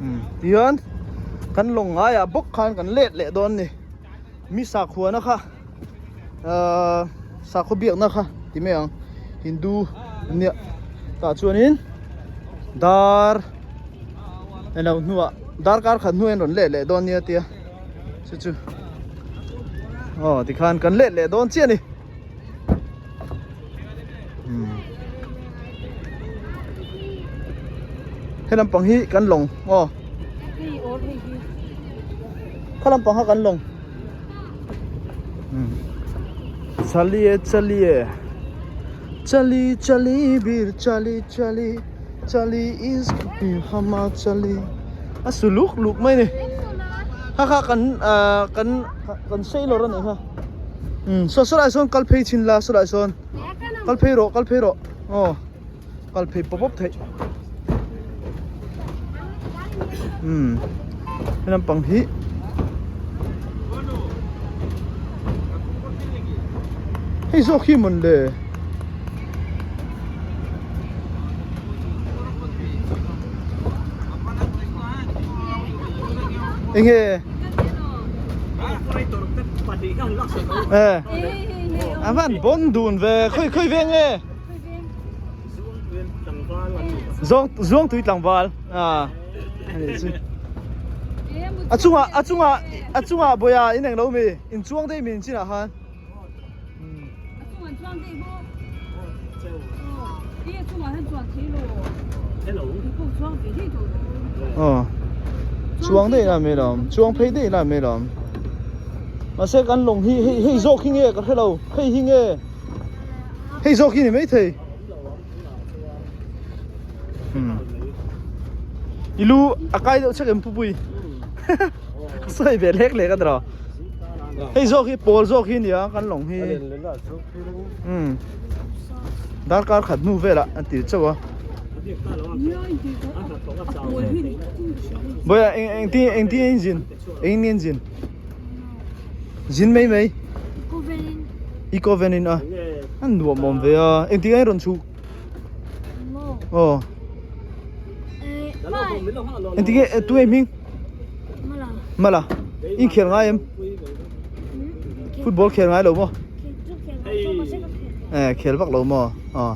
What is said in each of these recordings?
Umm tihian kan lawng ngaiah bawk khan kan let leh dawn a ni mi sakhuana kha ahh sakhaw biakna kha ti mai ang hindu nia tah chuanin dar eng lo hnuah darkar khat hnuah in rawn let leh dawn nia tia chu chu aw tikhan kan let leh dawn chiah a ni. He lampang hi kan lawng aw kha lampang kha kan lawng chaliye chaliye chali chali bir chali chali chali isk hama chali a su luk luk mai a ni kha kha kan ah kan kan sailor a nih kha. Umm saw saw lai sawn kal phei chhin la saw lai sawn kal phei rawh kal phei rawh aw kal phei pawp pawp theih umm he lampang hi hei zawk hi mawn le eng nge. Eh a van bon dun ve khawi khawi veng nge zawng zuang tui tlangval a ani chu a chungah a chungah a chungah bawia in englo mi in chuang daih mi in chinah khan Aw chuang daih la mai lawm chuang phei daih la mai lawm mahse kan lawng hi hei hei zawk hi nge ka hre lo hei hi nge hei zawk hi ni maithei umm i lu a kai deuh chek em pupui sawi ve lek lek a ni rawh. Hei zawk hi pawl zawk hi nia kan lawng hi umm darkar khat hnu velah an tir chauh a Bawia eng eng ti eng ti in zin eng in zin zin mai mai eco van in a an nuam awm ve a eng ti nge rawn chhuk aw eng ti nge tu nge hming Mala in khel ngai em football khel ngai lo maw eh khel vak lo maw aw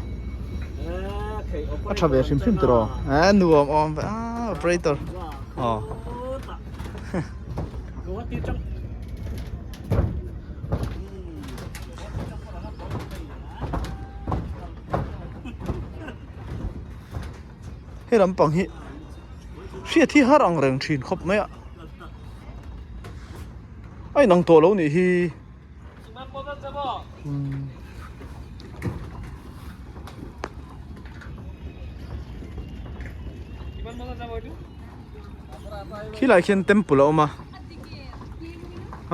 a tha ve hrim hrim tiraw eh nuam awm ve ah operator aw He lampang hi hriat hi har ang reng thin khawp mai a a inang tawh lo nih hi umm khilai khian temple a awm a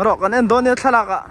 rawh kan en dawn nia thlalak ah.